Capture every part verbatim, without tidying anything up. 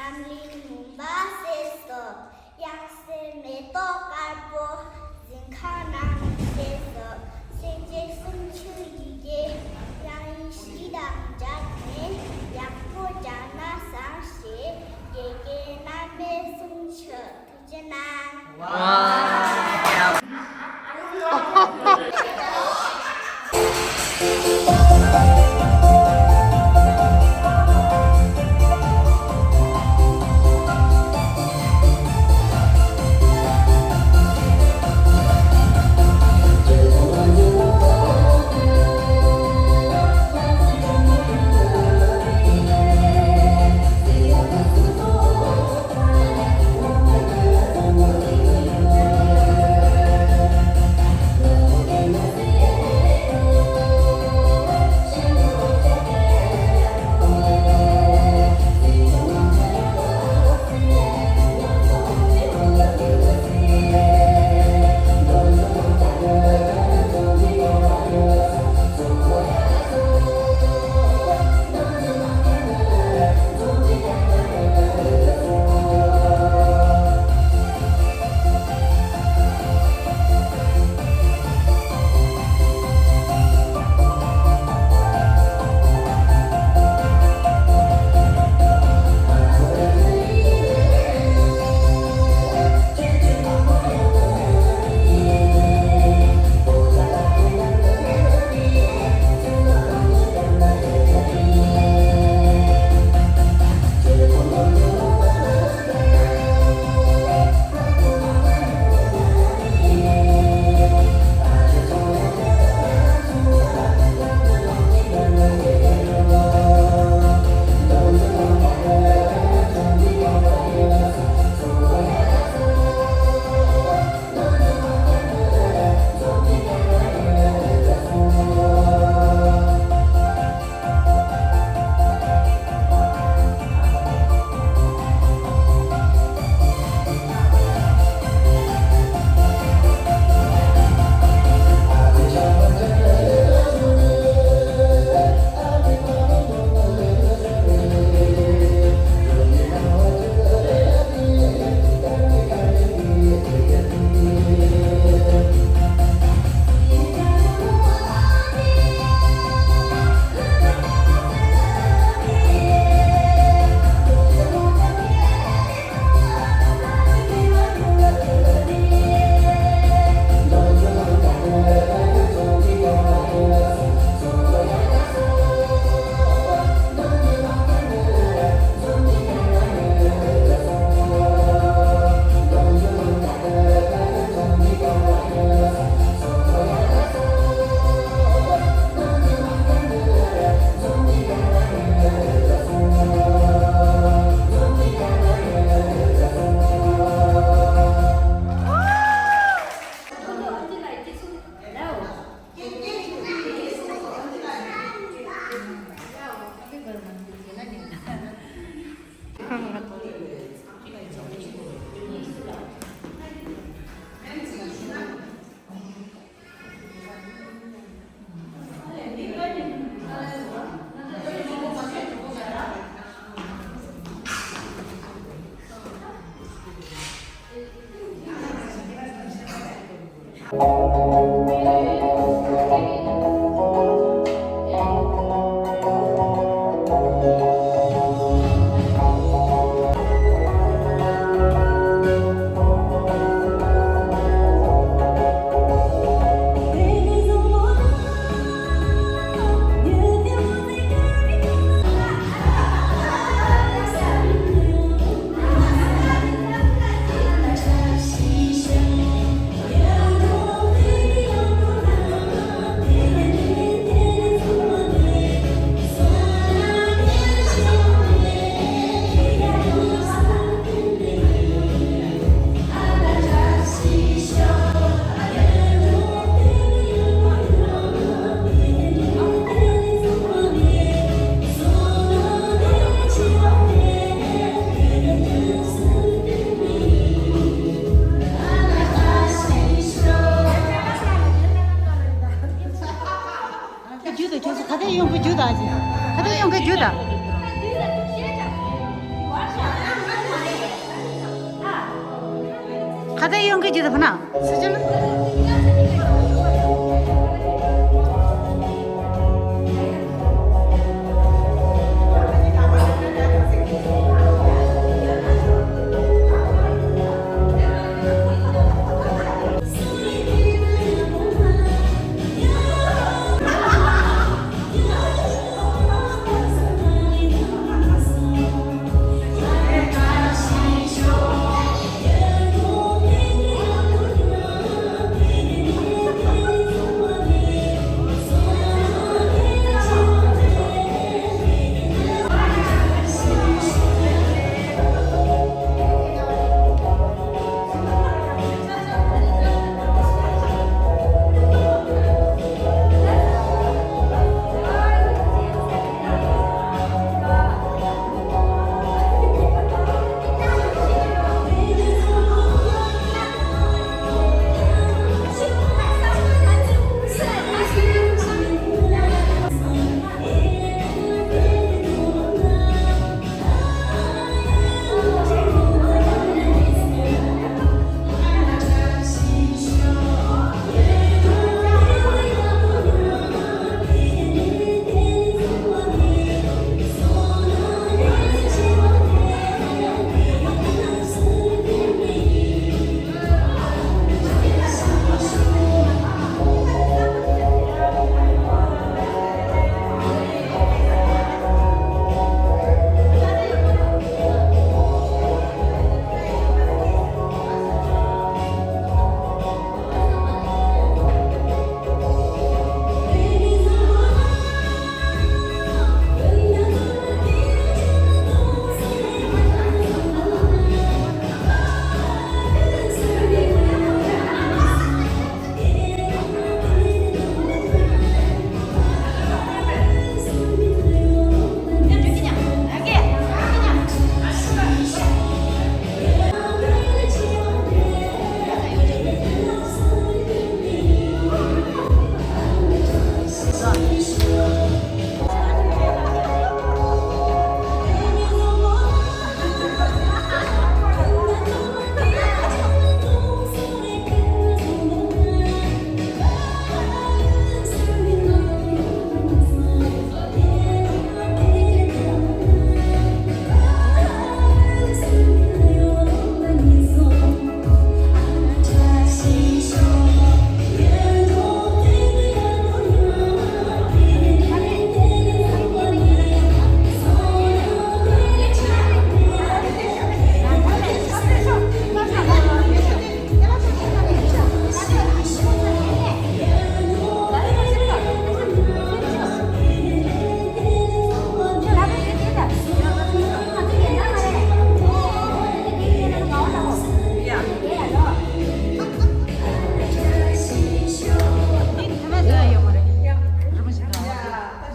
རྣམ་གླིང་མུན་པ་སེལ་སོ། གཡང་སའི་མེ་ཏོག་དཀར་པོ། གཟིམ་ཁང་ནང་མི་ཤེས་སོ། སེམས་ཅན་སུམ་ཅུ་ཡི་གེ། དབྱངས་ཡིག་བཞི་དང་སྦྱར་ནས། ཡག་པོ་སྦྱར་ན་བཟང་ཞེས། དགེ་རྒན་རྣམ་པས་གསུང་ཆོག་ཐུགས་རྗེ་གནང་། ཁ་བརྡ་ཡོང་གི་ཅི་ད་ཕ་ན།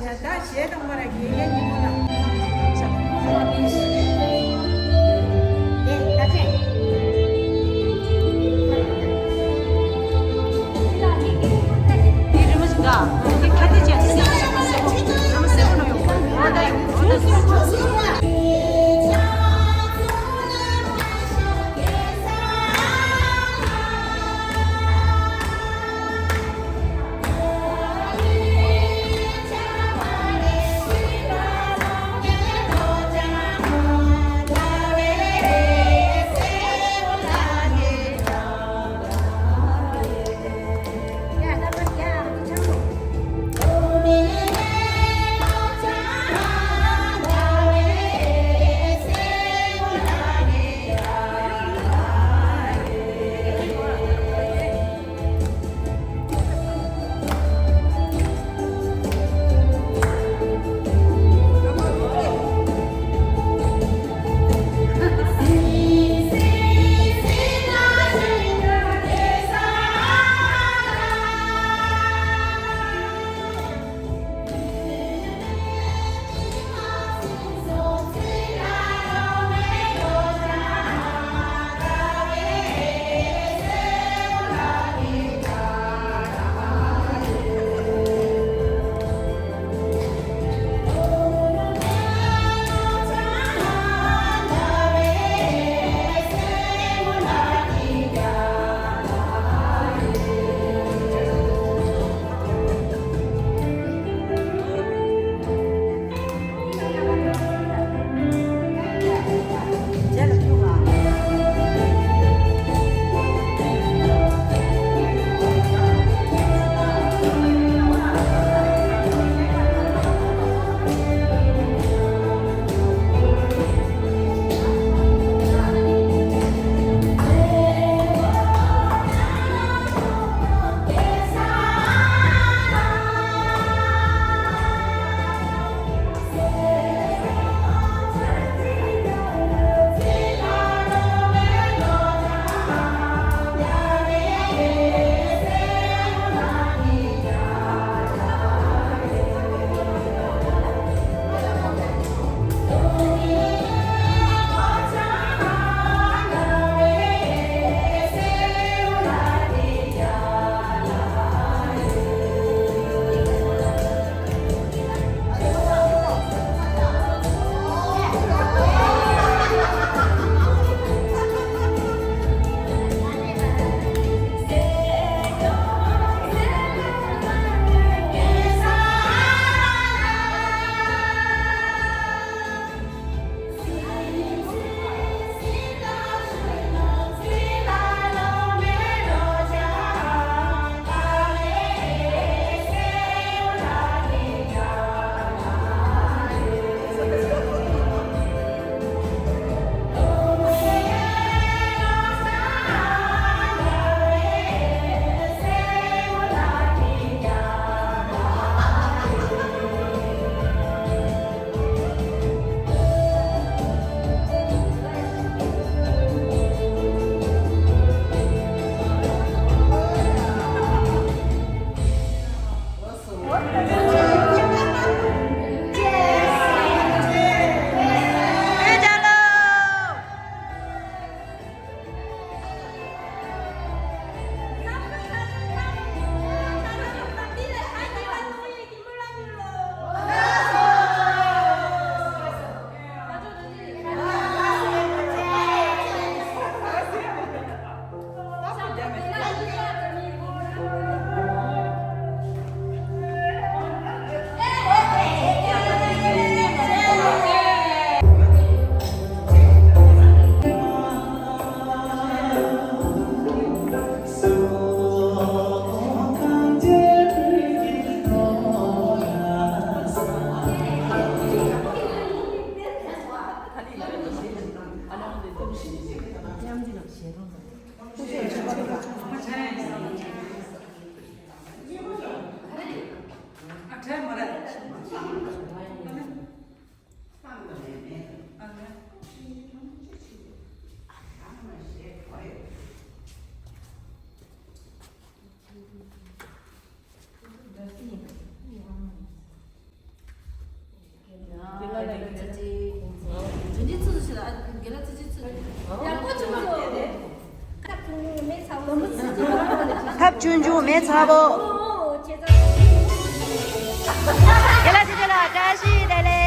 ཡ་ད་གཞས་དང་མ་ར་དགེ་རྒན་ཉིན་མོ་ལ། ཆུང་ཆུང་མེ་ཚ་པོ། ཡ་ལ་ཅི་ཅི་ལ་བཀྲ་ཤིས་བདེ་ལེགས།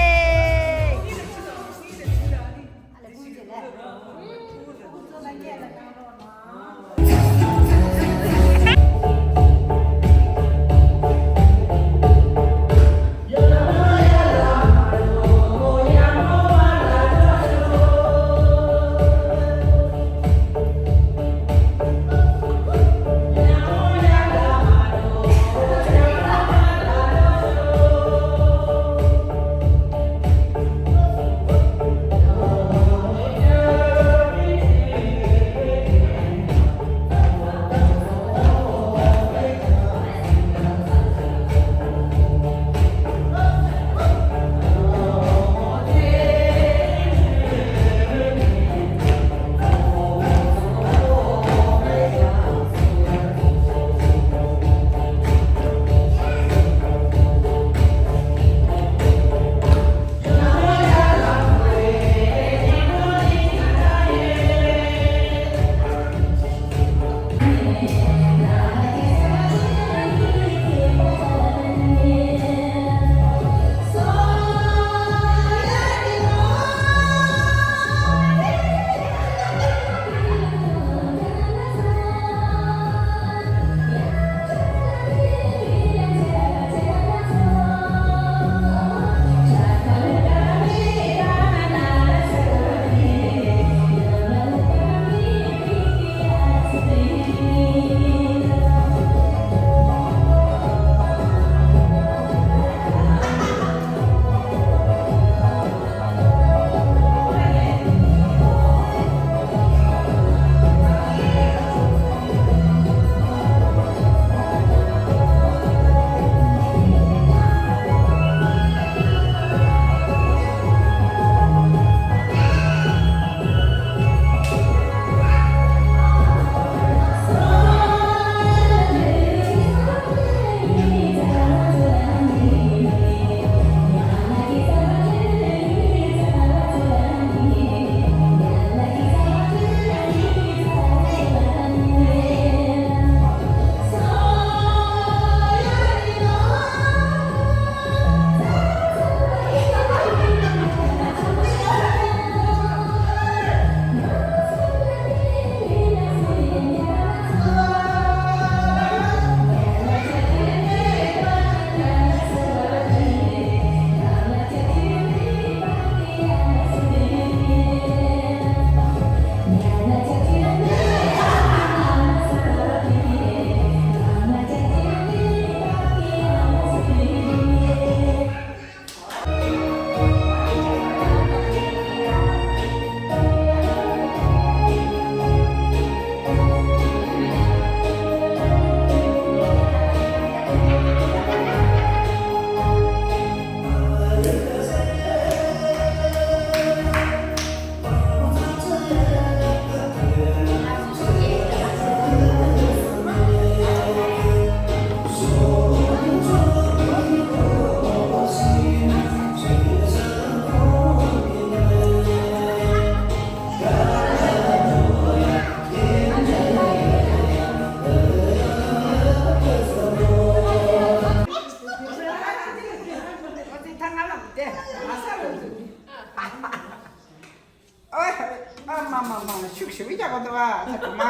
ཨ་མ་མ་མ། ཤུགས་ཞེ་པོ་རྒྱག་གི་འདུག་ཨ། ད་གོ་མ།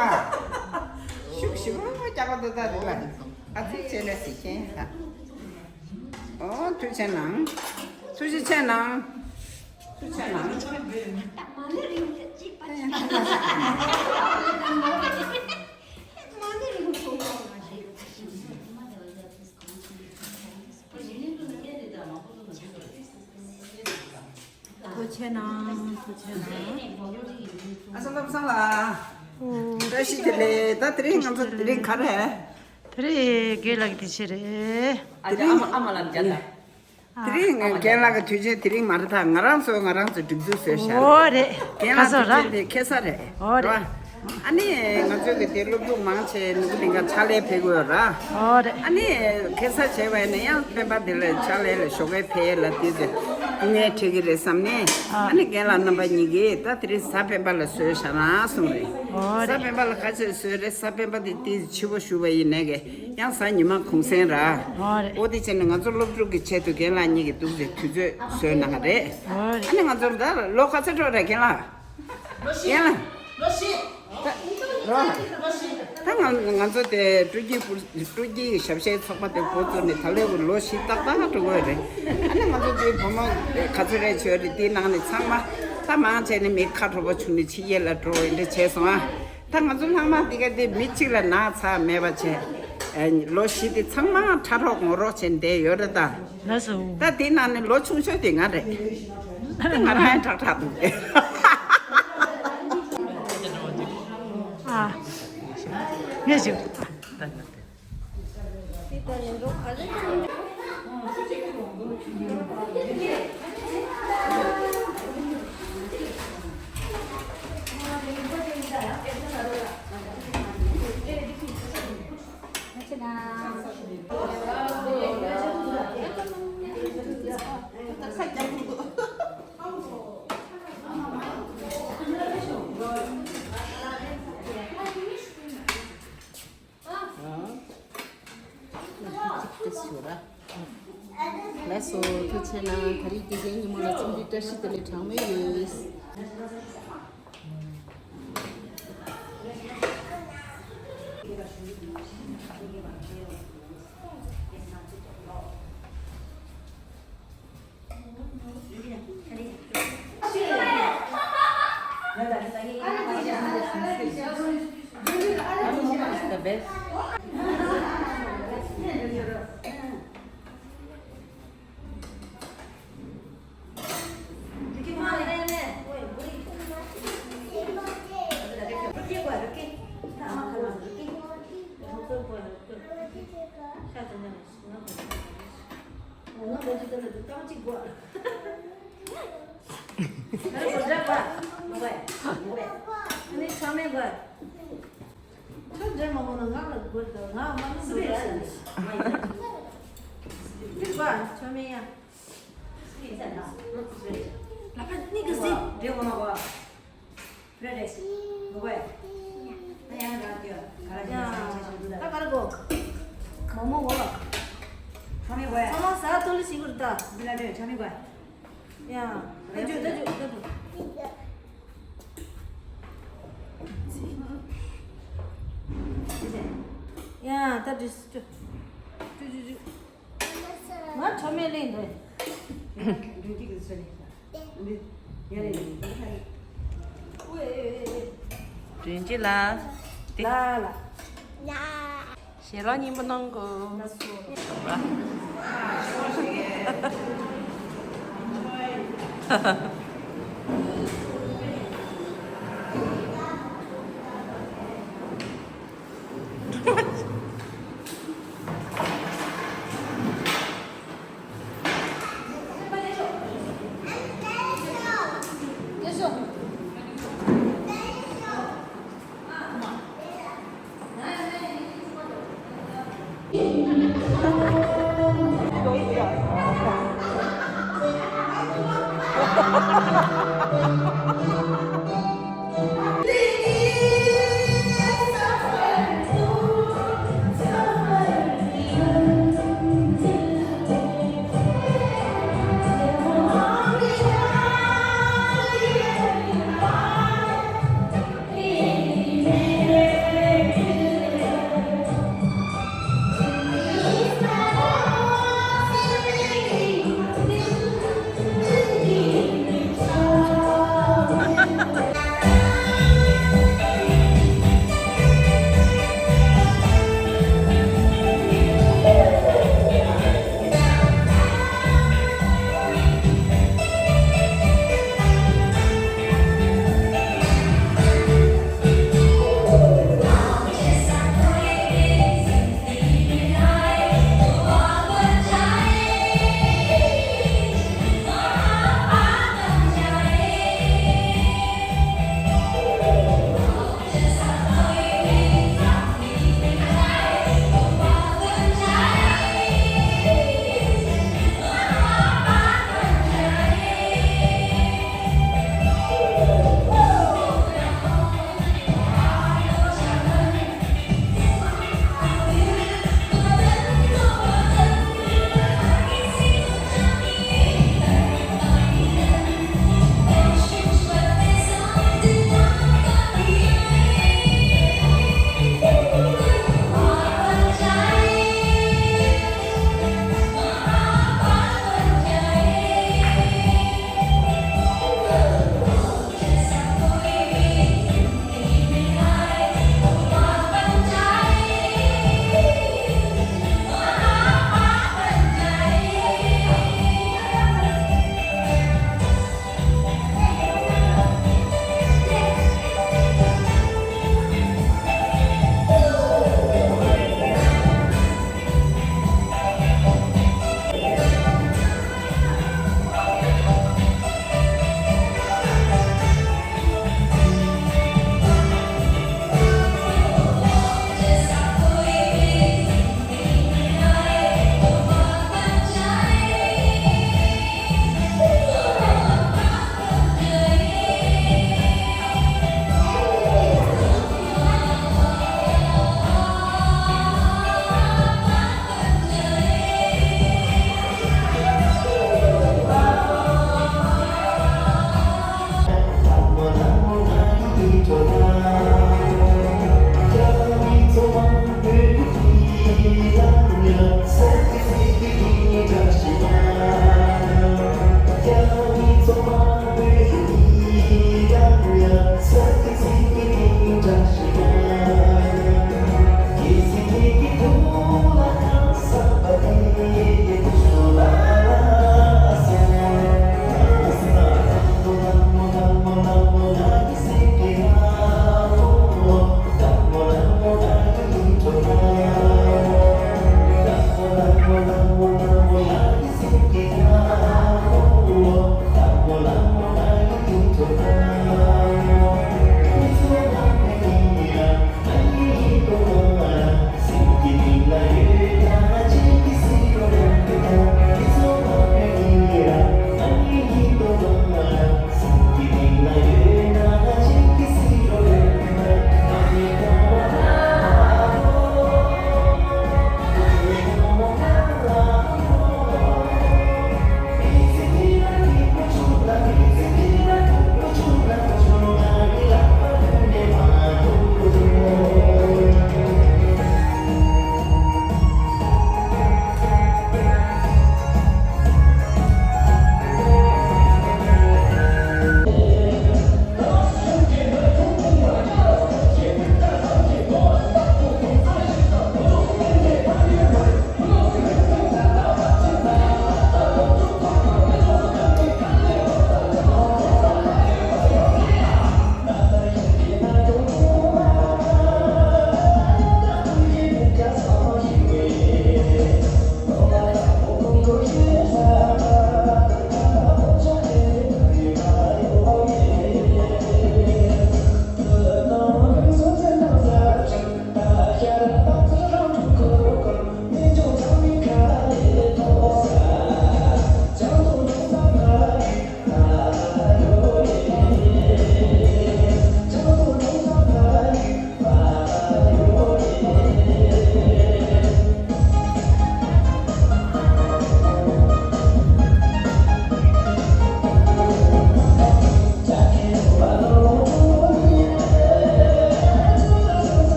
ཤུགས་ཞེ་པོ་རྒྱག་གི་འདུག་ད་རེད་ལ། ཨ་ཐུགས་རྗེ་ཆེ་ལ་ཟེར་མཁན་ད། ཨོ་ཐུགས་རྗེ་གནང་། ཐུགས་རྗེ་ཆེ་གནང་། ཐུགས་རྗེ་གནང་། ཐུགས་རྗེ་གནང་། ཐུགས་རྗེ་གནང་། ཨ་ས་ལམ་སང་ལ། ཨོ། བཀྲ་ཤིས་བདེ་ལེགས། ད་དེ་རིང་ང་ཚོ་དེ་རིང་ག་རེ། དེ་རིང་རྒན་ལགས་ཀྱི་དུས་ཆེན་རེད། ཨ་ཅག་ཨ་མ་ཨ་མ་ལ་མཇལ་ད། དེ་རིང་རྒན་ལགས་ཀྱི་དུས་ཆེན་དེ་རིང་མ་རེད་ད། ང་རང་ཚོ་ང་རང་ཚོ་སྒྲིག་འཛུགས་བཟོས་ཤག་ཨོ་རེད། རྒན་ལགས་ཁ་སང་དུས་ཆེན་ར། དེ་ཁ་སང་རེད། ཨོ་རེད། ར། ཨ་ནི་ང་ཚོའི་གི་དེ་སློབ་ཕྲུག་མང་ཆེ་ནུབ་གླིང་ག་ཕྱག་ལས་ཕེབས་དགོས་ར། ཨོ་རེད། ཨ་ནི་ཁ་སང་བྱས་པ་ཡིན་ན་ཡང་སྤེན་པ་དེ་ལ་ཕྱག་ལས་ལ་ཞོགས་ཀས་ཕེབས་ལ་དེ་ཚེ། ངས་ཁྲིད་ཀྱི་རེད་བསམ་ནས། ཨ་ནི་རྒན་ལགས་རྣམ་པ་གཉིས་ཀྱིས་ད་དེ་རིང་གཟའ་སྤེན་པ་ལ་བཟོས་བཞག་ན་གསུངས་རེད། ཨོ་རེད། གཟའ་སྤེན་པ་ལ་ག་ཚོད་བཟོས་རེད། གཟའ་སྤེན་པ་དེ་ཏིས་ཕྱི་པོ་ཞུ་བ་ཡིན་ནས་གི། ཡང་གཟའ་ཉི་མ་གུང་སེང་ར། ཨོ་རེད། ཨོ་དེ་བྱས་ནས་ང་ཚོ་སློབ་ཕྲུག་གི་ཆེད་དུ་རྒན་ལགས་གཉིས་ཀྱིས་འདུག་སེ་དུས་ཚོད་བཟོས་གནང་གི་རེད། ཨོ་རེད། ཨ་ནི་ང་ཚོར་ད་ལོ་ག་ཚོད་འགྲོ་རེད་རྒན་ལགས། ལོ་བཞི། རྒན་ལགས། ལོ་བཞི། ད་ལོ། ད་ང་ང་ཚོ་དེ་སྤྲོ་སྐྱིད་སྤུར་སྤྲོ་སྐྱིད་ཞབས་ཞུའི་ཚོགས་པ་དེ་འགོ་བཙུགས་ནས་ད་ལོ་ལོ་བཞི་ཏག་ཏག་འགྲོ་གི་རེད། ཨ་ནི་ང་ཚོ་དེ་བུ་མོ་ག་ཚོད་རེད་བྱོས་རེད། དེའི་ནང་ནས་ཚང་མ་ད་མང་ཆེ་ནས་མི་ཁ་དྲོ་པོ་བྱུང་ནས་ཕྱི་རྒྱལ་ལ་འགྲོ་འདི་འདྲ་བྱས་སོང་ཨ། ད་ང་ཚོ་ལྷག་མ་འདི་ག་དེ་མི་གཅིག་ལ་ན་ཚ་མེད་པ་བྱས། ཨ་ལོ་བཞི་དེ་ཚང་མ་ཁྲ་རོག་ངོ་རོག་བྱས་བསྡད་ཡོད་རེད་ད། ལགས་སོ། ད་དེའི་ནང་ནས་ལོ་ཆུང་ཤོས་དེ་ང་རེད། ད་ང་རང་ཡང་ཁྲག་ཁྲག་འདུག་སྟེ། ཨ། ངས་ཞུ། ལགས་སོ། ཐུགས་རྗེ་གནང་། ད་རེས་དགེ་རྒན་ཉིན་མོ་ལ་འཚམས་འདྲི་བཀྲ་ཤིས་བདེ་ལེགས་གྲངས་མེད་ཡོད། ད་ག་རེ་གོ། མོག་མོག་གོ། ཚང་མས་གོ་ཡ། ཚང་མ་ཟ་ཐུབ་ལ་ཞིག་གུར་ད། འདི་ལ་འདྲེ་ཆ་མི་གོ་ཡ། ད་འཇུ་ད་འཇུ་ད་འཇུ། ཡ་ད་འདྲི་ཅུ་ཅུ་ཅུ་ཅུ། ང་ཁྲོ་མེད་ལེན་འདོད། སྒྲོན་གྱི་ལ། ལ་ལ། ཞལ་ལག་སྙིང་པོ་གནང་གོ། ལགས་སོ།